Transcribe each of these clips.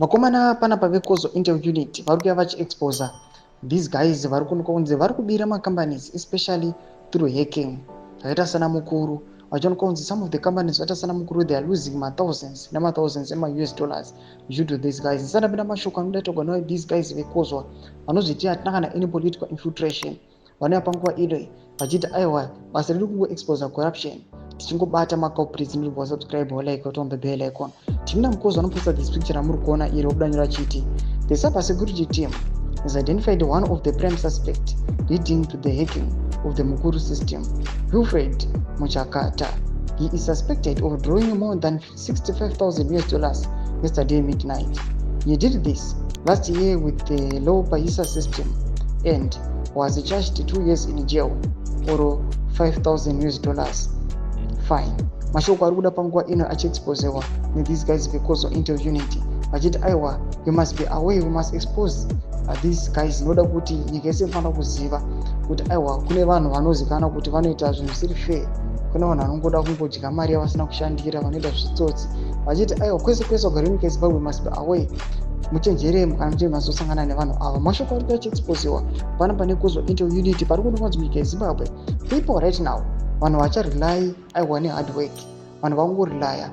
Vakomana panapa veCOZWA Intel Unit vari kuya vachiexposa these guys vari kuonekwa kunzi vari kubira macompanies, especially through hacking, zvakaita sana Mukuru. Vachionekwa kunzi some of the companies vakaita sana Mukuru, they are losing mathousands nemathousands emaUS dollars due to these guys. Ndisati ndapinda mashoko anoda togwa nawo, these guys veCOZWA vanozviti hatina kana any political infiltration. Vanouya panguva ino vachiti aiwa, basa riri kungoexposa corruption, tichingobata maculprits. Ndibva subscribe, like, on the bell icon. Timina Mukozi vanoposta this picture ramuri kuona iri, wokudanyura chiti the cyber security team has identified one of the prime suspect leading to the hacking of the Mukuru system, Wilfred Muchakata. He is suspected of drawing more than 65,000 US dollars yesterday midnight. He did this last year with the Low Paisa system and was charged 2 years in jail or 5,000 US dollars fine. Mashoko ari kuda panguva ino achiexposewa nethese guys veCOZWA Intel Unit, vachiti aiwa, we must be aware, we must expose these guys, noda kuti nyika yese inofanira kuziva kuti aiwa, kune vanhu vanozikanwa kuti vanoita zvinhu zvisiri fair, kune vanhu vanongoda kungodya mari yavasina kushandira, vanoita zvitsotsi. Vachiti aiwa, kwese kwese vagari venyika yeZimbabwe must be aware, muchenjere kana muchinge mazosangana nevanhu ava. Mashoko ari achiexposiwa panapa neCOZWA Intel Unit. Pari kuonekwa kunzi munyika yeZimbabwe, people right now, vanhu vacharely aiwa nehard work. Vanhu vangorelya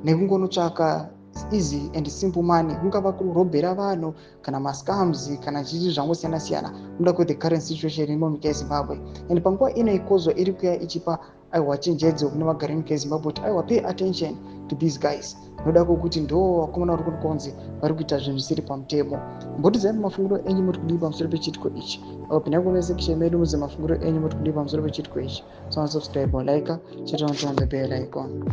nekungonotsvaka easy and simple money, kungava kurobhera vanhu kana mascams kana chichi zvangosiyana siyana, noda kwethe current situation imo munyika yeZimbabwe. And panguva ino iCOZWA iri kuya ichipa aiwa chenjedzo kune vagari venyika yeZimbabwe kuti aiwa, pay attention to these guys, noda kwokuti ndo vakomana vari kunzi vari kuita zvinhu zvisiri pamutemo. Mbotidzai mafungiro enyu, muri kudii pamusoro pechiitiko ichi? Pinai comment section medu muze mafungiro enyu, muri kudii pamusoro pechiitiko ichi? So subscribe, like, chete on the bell icon.